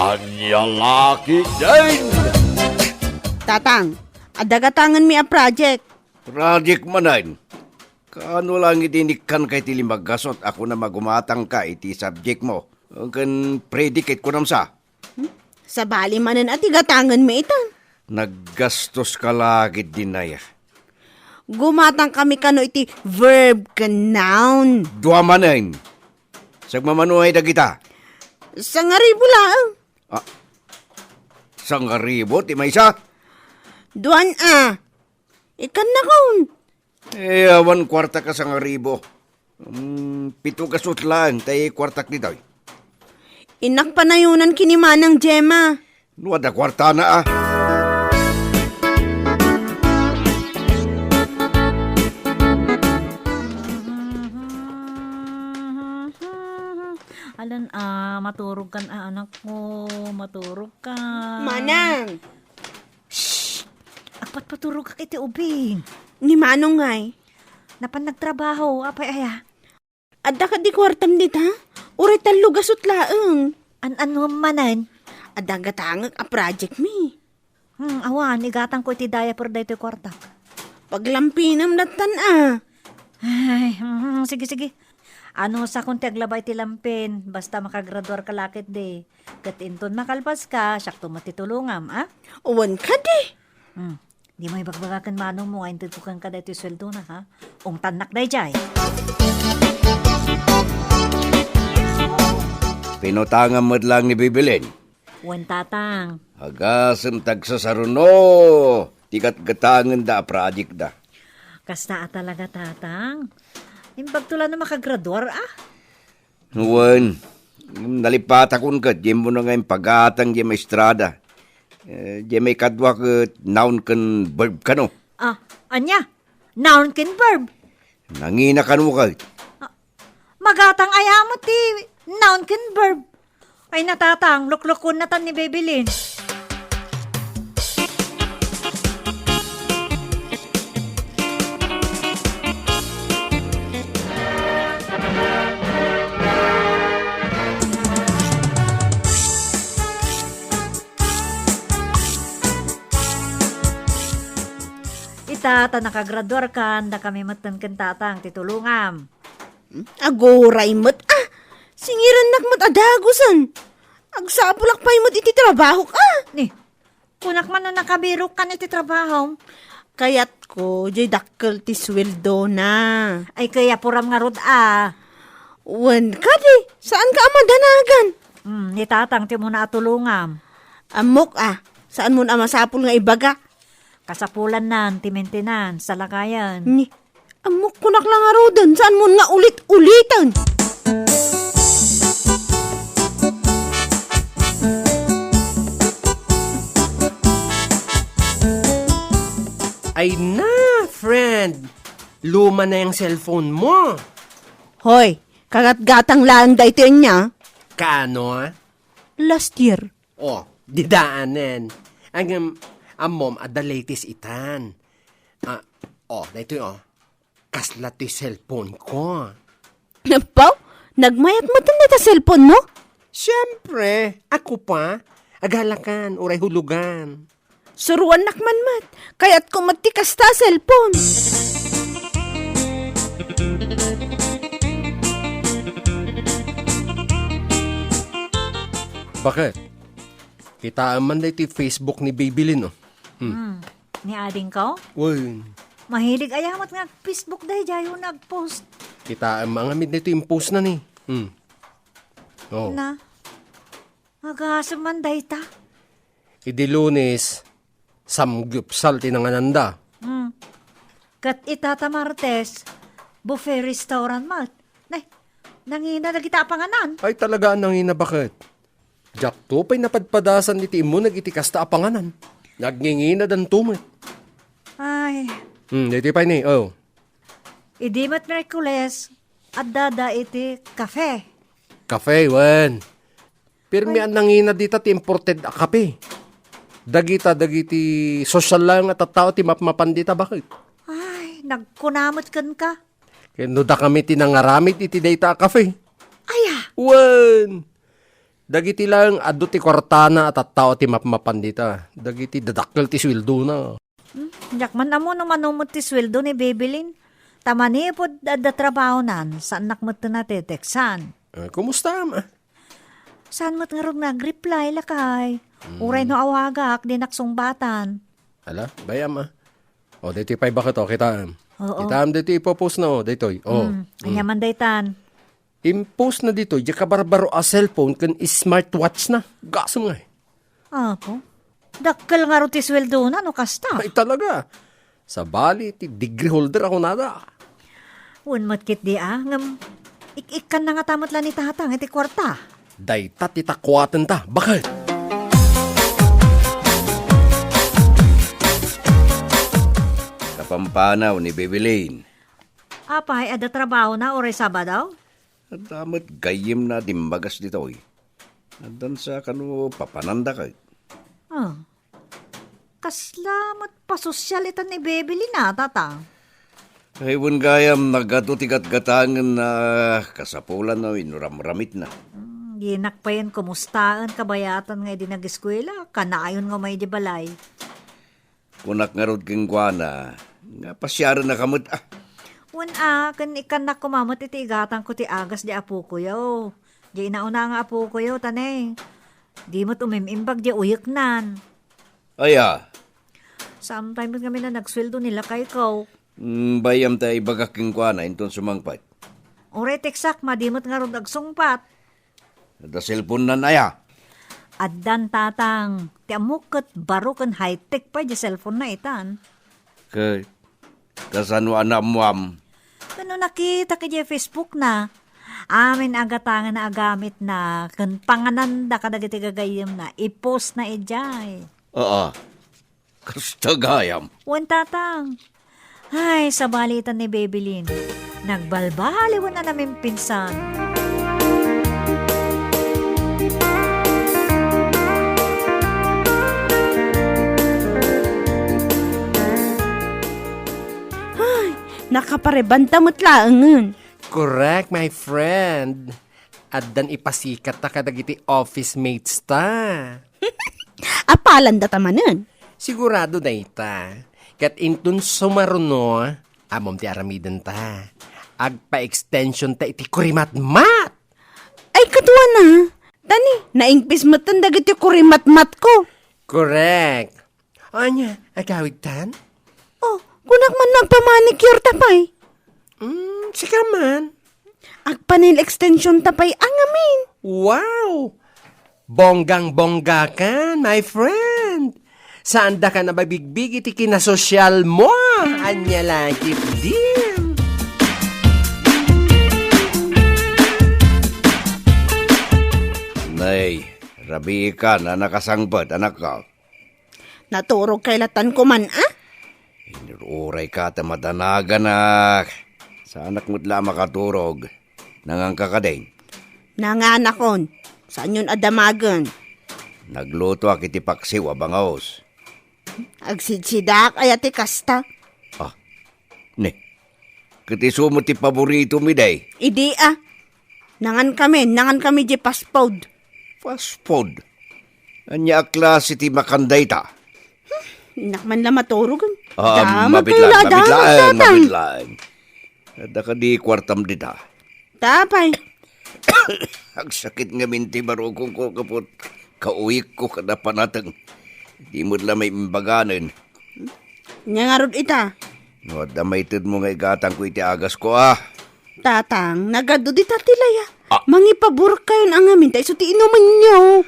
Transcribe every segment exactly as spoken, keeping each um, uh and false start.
Ania la ketdin? Tatang, adda gatangenmi a project. Project manen? Kaano la ngiti inikkanka iti limaggasut a kunam a gumatangka iti subjectmo? Ken predicate kunam sa? Hmm? Sabali manen a ti gatangenmi ita. Naggastoska la ketdin aya. Gumatangkami kano iti verb ken noun. Dua manen. Sagmamano ay dagita? Sangaribu laeng. Ah, sangaribu ti maysa? Duan a. Ikkannakon. Eh, awan kuartak a sangaribu. Hmm, pito gasut laeng ti kuartak ditoy. Innak panayonan ken ni Manang Gemma. No adda kuartana, ah. Alan, ah, maturog kan, ah, anak ko. Maturog ka. Manang! Shh! Agpatpaturogak iti ubing. Ni Manong ngay? Napan nagtrabaho. Apay aya? Adda kadi kuartam dita? Uray tallo gasut laeng. An-ano manen? Adda gatangek a project mi. Hmm, awan, igatangko iti diaper daytoy kuartak. Paglampinem lattan a. Ay, hmm, sige, sige. Ano, sakon ti aglaba iti lampin, basta makagraduar ka la ketdi. Ket inton makalpas ka, siakto met ti tulongam, a? Wen kadi. Hmm. Dimo ibagbaga ken manong mo nga intedko kenka daytoy sueldona, ha? Ungtannak daydiay. Pinutangam met laeng ni Bibilin. Wen, Tatang. Agasem ti agsasaruno ti gatgatangenda a project da. Kasta a talaga, Tatang. Imbagto la no makagraduar, a? Wen, nalipatakon ket diay mo nga impagatang diay maestrada. Eh, diay maikadua ket noun ken verb kano. Ah, ania? Noun ken verb? Nangina kano ket? Ah, magatang aya met ti noun ken verb? Ay, na, Tatang, luklukon natan ni Bebelin. Ita, ta nakagraduarkan, dakami metten ken Tatang ti tulongam. Hmm? Aguray met, ah! Singirennak met a dagusen. Agsapulak pay met iti trabahok, ah! Ni, kunak man no nakabirokkan iti trabahom. Kayatko, diay dakkel ti sueldona. Ay, kaya puram ngarud, a. Wen kadi, saanka a madanagan? Hmm, ni Tatang ti umuna a tulongam. Ammok, a. Saanmon a masapul nga ibaga? Kasapulannan ti maintenance, salakayen. Ni, ammok kunak la ngaruden, saanmon nga ulit-uliten. Ay na, friend! Luma na yang cellphone mo. Hoy, kagatgatang laeng daytoy ania? Kaano? Last year. Oh, didaanen. Ang, um, ammom, adda latest itan. Ah, oh, daytoy, oh. Kasla ti cellphone ko. Apo, nagmayat met dayta cellphone mo? Siyempre, ako pa. Agalakan, uray hulugan. Suruannak man met. Kayatko met ti kasta cellphone. Bakit? Kitaem man daytoy Facebook ni Bibilin, oh. Hmm. Hmm. Ni adingko? Uy. Mahilig aya met nga ag-Facebook daydiay, o nag-post. Kitaem man ngamin daytoy impost na ni. Hmm. Oh. Na. Agasem man dayta. Idi Lunes, samgyupsal ti nangananda. Hmm. Ket ita ta Martes, buffet restaurant met. Nay, nangina dagita a panganan. Ay, talaga a nangina, baket. Diakto pay napadpadasan iti immuna iti kasta a panganan. Nagnginginadanto met. Ay. Hmm, daytoy pay ni, oh. Idi met Miyerkules, addada iti kafe. Kafe, wen. Pirmi a nangina dita ti imported a kape. Dagita, dagiti sosyal laeng a tattao ti mapmapan dita, baket. Ay, nagkuna met kenka. Ken no dakami ti nangaramid iti dayta a kafe. Aya? Wen. Dagiti laeng adu ti kuartana a tattao ti mapmapan dita. Dagiti dadakkel ti sueldona. Hmm, diak man ammo no mano met ti sueldo ni Bebelin. Ta manipud adda trabahonan, saannak met ti nateteksan. Eh, kumusta, ma? Saan met ngarud nga agreply, lakay? Hmm. Uray no awagak, di naksungbatan. Ala, bay-am, ah. O, daytoy pay baket, o, kitaem. Oo. Kitaem daytoy ipopost na, o, daytoy. O. Hmm, ania man daytan? Impost na ditoy, diay kabarbaro a cellphone ken smartwatch na. Gasem ngay. Apo, dakkel ngarud ti sueldona no kasta. Ay, talaga. Sabali, ti degree holder a kunada. Wen met ketdi a, ngem ik-ikkanna ngata met la ni Tatang iti kuarta. Dayta ti takuatenta, baket. Kapampanaw ni Bebelin. Apay, adda trabahona uray Sabado? Adda met gayyemna a dimmagas ditoy. Addan sa kano papananda ket. Ah. Kasla met pasosyal itan ni Bebelin a, Tatang? Ay, wen gayam, nagadu ti gatgatangen na kasapulan no inramramitna. Hmm, dinak payen kumustaen kabayatan nga idi nageskuela, kanayon nga umay di balay. Kunak ngarud kenkuana, nga pasiarenna ka met, ah. Wen a, ken ikkannak koma met iti igatangko ti agas di apokoyo. Di inauna nga apokoyo, ta ne, di met umim-imbag di uyeknan. Aya? Sometimes ngamin a nagsueldo ni lakayko. Mm, bay-am ta ibagak kenkuana, inton sumangpet. Uray teksak, madi met ngarud agsungpat. Adda cellphone-nan aya? Addan, Tatang. Ti ammok ket baro ken high-tech pay di cellphone-na itan. Ket kasano a naammuam? Ken no nakitak idiay Facebook-na, amin a gatangen a agamitna ken pangananda kadagiti gagayyemna, i-post-na idiay. Aa. Kasta gayam. Wen, Tatang. Ay, sabali itan ni Bebelin. Nagbalbaliwen a namimpinsan. Ay, nakaparebanta met laengen. Correct, my friend. Addan ipasikatta kadagiti office mates ta. Apalandata manen? Sigurado dayta. Ket inton sumaruno, ammom ti aramidenta. Agpa-extension ta iti kurimatmat. Ay, kaduana. Ta ne, naingpis metten dagiti kurimatmatko. Correct. Ania, agawidtan? Oh, kunak man no agpamanicure ta pay. Mm, sika man. Agpa-nail extension ta pay a ngamin. Wow! Bonggang-bongga kan, my friend. Saandaka a mabigbig iti kinasosyal mo. Ania la ketdin? Nay, rabii ka a nakasangpet, anakko. Naturogkay latan koman, a? Inur-urayka ta madanaganak. Saanak met la a makaturog. Nanganka kadin? Nanganakon. Saanyon a damagen? Naglutoak iti paksiw a bangaos. Agsidsidaak aya ti kasta? Ah, ne. Ket isu met ti paboritomi, day. Idi, a. Nangankami, nangankami di fast food. Fast food? Ania a klase ti makan dayta? Innak man la maturog. Ah, damag kayo la, mabit laeng, damag, Tatang. Mabit laeng. Adda kadi kuartam dita? Tapay. Agsakit ngamin ti barukongko ket kauyekko kada panateng. Di met la maimbaganen. Nia ngarud ita? No adda maitedmo nga igatangko iti agasko, a. Tatang, nagadu dita ti laya. Ah. Mangipaburkayon a ngamin ta isu ti inumenyo.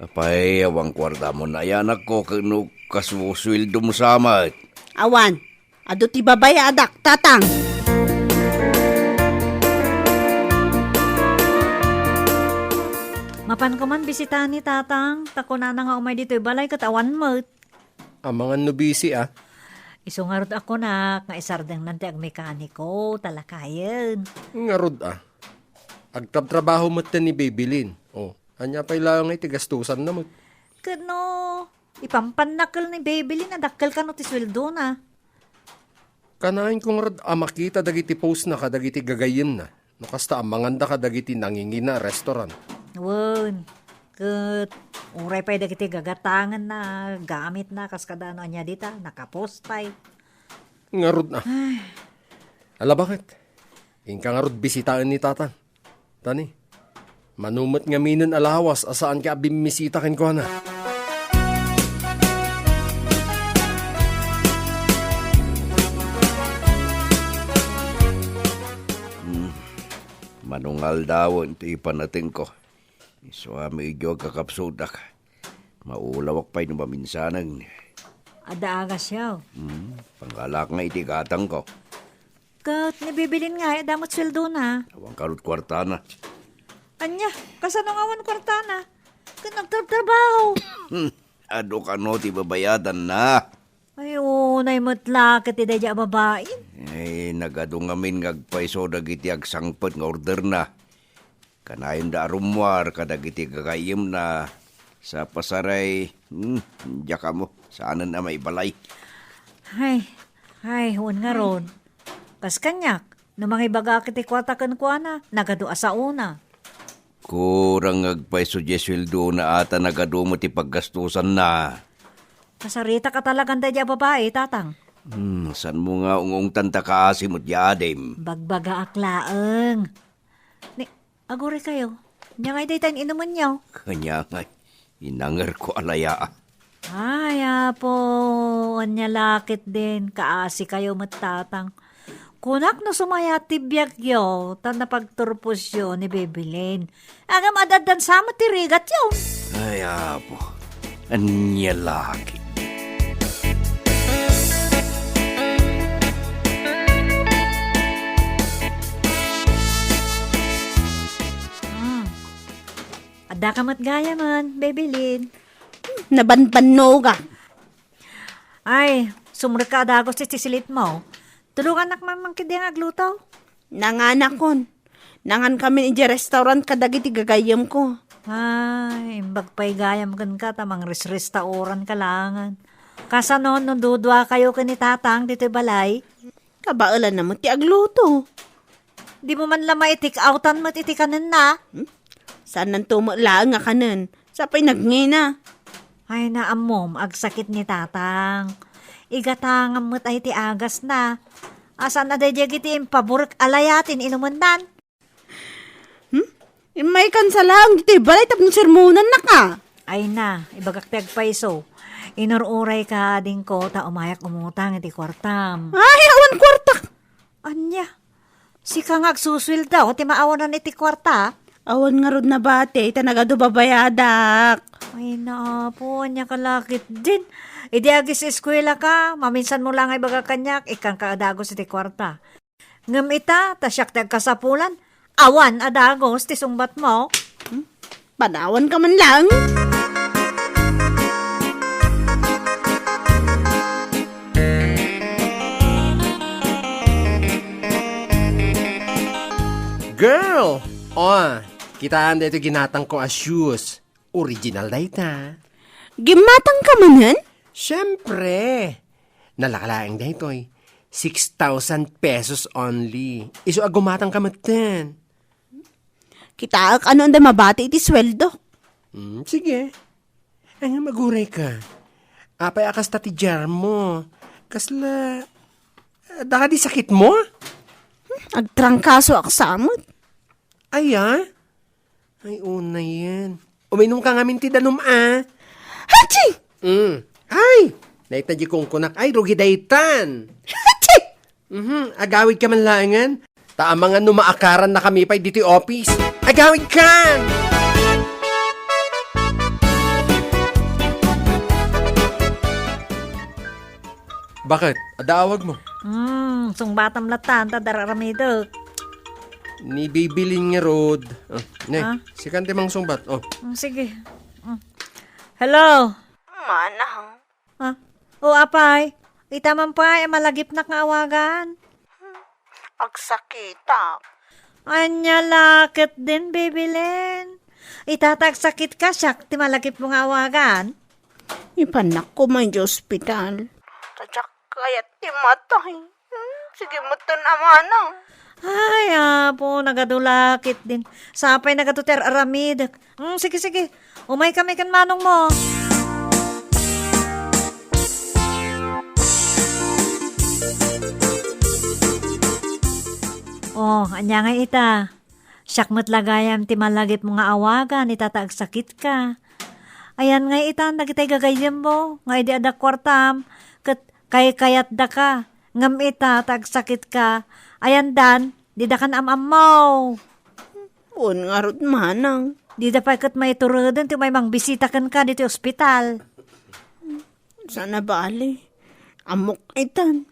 Apay, awan kuartam, anakko, ket no kasusueldom sa met. Awan. Adu ti babayadak, Tatang. Mapanko man bisitani, Tatang. Ta kunana nga umay ditoy balay ket awan met. Amangan no busy, a. Isu ngarud a kunak nga isardengnan ti agmekaniko, ta lakayen. Ngarud, a. Agtrabtrabaho metten ni Bebelin. O, ania pay laeng ti gastusanna met? Ket no, ipampannakel ni Bebelin a dakkel kano ti sueldona. Kanayon ko ngarud a makita dagiti post-na kadagiti gagayyemna, no kasta, amanganda kadagiti nangingina a restaurant. Wen, Ket uray pay dagiti gagatangenna, gamitna, kas kada no ania dita, nakapos pay. Ngarud na. Ay. Ala, baket? Inka ngarud bisitaen ni Tatang. Tani, mano met ngaminen a lawas a saanka a bimmisita kenkuana? Hmm. Mano nga aldawen ti ipanatengko. Isu a medio agkakapsutak. Maulawak pay no maminsanen. Adda agasyo. Hmm, panggalak nga iti gatangko. Ket ni Bibilin nga, adda met sueldona. Awan karud kuartana. Ania, kasano nga awan kuartana? Ket nagtratrabaho. Adu kano ti babayadanna? Ay, unay met la ket ti daydiay a babai. Ay, nagadu ngamin nga agpayso dagiti agsangpet nga orderna. Kanayonda a rummuar kadagiti gagayyemna. Sa pasaray, hmm, diak ammo, saanen a maibalay. Ay, ay, wen ngarud. Kas kaniak, no mangibagak iti kuarta kenkuana, nagadu a saona. Kurang nga agpayso diay sueldona a ta nagadu met ti paggastusanna. Kasaritak a talagan daydiay a babai, Tatang. Hmm, saanmo nga ung-ungtan ta kaasi met diay adim? Bagbagaak laeng. Ni, aguraykayo. Ania ngay dayta in-inumenyo? Kaniak ngay, inangerko a layaa. Ay, Apo, ania la ketdin, kaasikayo met, Tatang. Kunak no sumayat ti biagyo, ta napagturposyo ni Bibilin. Ngem ad-addan sa met ti rigatyo. Ay, Apo, ania la ketdin? Hmm. Addaka met gayamen, Bibilin. Hmm, nabanbannoga. Ay, sumrekka a dagus ti silitmo. Tulongannak man ketdi nga agluto. Nanganakon. Nangankamin idiay restaurant kadagiti gagayyemko. Ay, imbag pay gayam kenka ta mangresrestaurantka laengen. Kasano no duduakayo ken ni Tatang ditoy balay? Kabaelanna met ti agluto. Dimo man la mai-take outan met iti kanenna? Hmm? Saannanto met laeng a kanen. Sa pay nagngina. Ay, naammom, agsakit ni Tatang. Igatangam met ay ti agasna. A saan a daydiay iti impaburek a laya ti in-inumennan. Hmm? Immaykan sa laeng ditoy balay tapno sermonannaka. Ay na, ibagak ti agpayso. Inur-urayka, adingko, ta umayak umutang iti kuartam. Ay, awan kuartak. Ania? Sika nga agsusueldo ti maawanan iti kuarta? Awan ngarud nabati, ta nagadu babayadak. Ay, naapo, ania ka la ketdin? Idi agis-eskuelaka, maminsanmo la nga ibaga kaniak, ikkanka a dagus iti kuarta. Ngem ita, ta siak ti agkasapulan, awan a dagus ti sungbatmo. Hmm? Panawanka man laeng. Girl! Oh, kitaan daytoy ginatangko a shoes. Original dayta. Gimmatangka manen? Siyempre. Nalaka laeng daytoy. Six thousand pesos only. Isu a gumatangka metten. Kitaek no adda mabati iti sueldo. Hmm, sige. Ay, nga magurayka. Apay a kasta ti diarmo? Kasla, adda kadi sakitmo? Hmm, agtrangkasoak sa met. Ay, ah? Ay, unayen. Uminumka ngamin ti danum, ah. Hachi! Mm. Ay! Dayta di kungkunak. Ay, rugi daytan. Hachi! Mhm, agawidka man laengen. Ta amangan no maakarannakami pay ditoy office. Agawidkan! Bakit? Adda awagmo? Hmm, sungbatam latan, ta dararamidek. Ni Bibilin ngarud. Oh, ne, Ah? Sikan ti mangsungbat. Oh. Hmm, sige. Hmm. Hello? Manang. Ah, o apay, ita man pay a malagipnak nga awagan. Agsakitak. Ania la ketdin, Bibilin? Ita ta agsakitka, siak ti malagipmo nga awagan. Ipannak koma iti ospital. Ta diak kayat ti matay. Hmm, sige metten a manang. Ay, Apo, nagadu la ketdin. Sapay nagadu ti ar-aramidek. Mm, sige, sige. Umay kami ken manong mo. Oh, ania ngay ita? Siak met la gayam ti malagipmo nga awagan ita ta agsakitka. Ayan ngay itan dagitay gagayyemmo nga idi adda kuartam ket kaykayatdaka. Ngem ita ta agsakitka, ayandan, didakan am-ammo. Wen ngarud, manang. Dida pay ket maitureden ti umay mangbisita kenka ditoy ospital. Saan a bale. Ammok itan.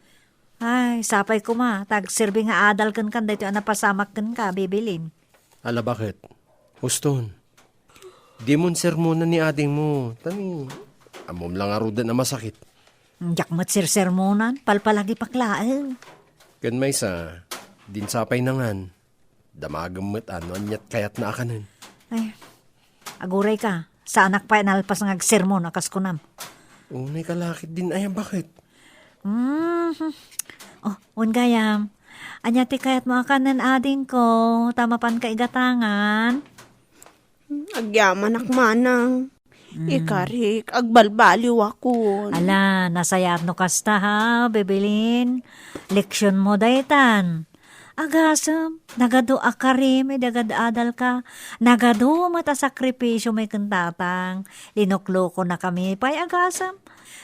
Ay, sapay koma, ta agserbi nga adal kenkan daytoy a napasamak kenka, Bibilin. Ala, baket? Uston. Dimon sermonan ni adingmo, ta ni, ammom la ngaruden a masakit. Diak met sersermonan, palpalagipak laeng. Ken maysa, din sapay nangan. Damagem met a no aniat kayatna a kanen. Ay, agurayka, saanak pay nalpas nga agsermon a kas kunam. Unay ka la ketdin aya, baket? Mhm. Oh, wen gayam. Ania ti kayatmo a kanen, adingko, ta mapanka igatangan? Agyamanak, manang. Mm. Ikarik, agbalbaliwakon. Ala, nasayaat no kasta, ha, Bibilin? Leksionmo daytan. Agasem, nagadu a karim idi agad-adalka. Nagadu met a sakripisio met ken tatang. Linuklokonakami pay, agasem.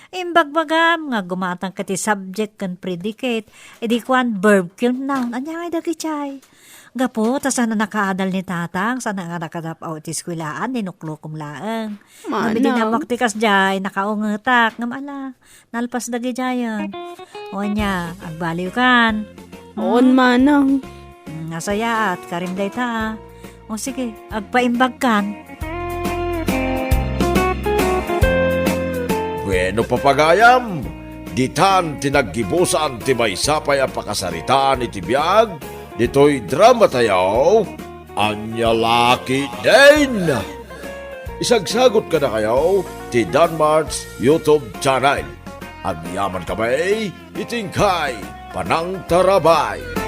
Imbagbagam nga aggumatangka iti subject ken predicate, idi kuan, verb ken noun. Ania ngay dagiti ay? Gapu ta saan a nakaadal ni tatang, saan a nakadap-aw iti eskuelaan, linuklokom laeng. Ngem idi Manang. Naammoak ti kasdiay, nakaungetak. Ngem ala, nalpas dagidiayen. O ania, agbaliwkan? On, Hmm? Manang. Hmm, nasayaat, karim dayta, a. O sige, agpaimbagkan. Bueno, papagayam, ditan ti naggibusan ti maysa pay a pakasaritaan iti biag ditoy dramatayo, Ania La Ketdin. Isagsagut kadakayo ti Danmart's YouTube channel. Agyamankami iti inkay panangtarabay.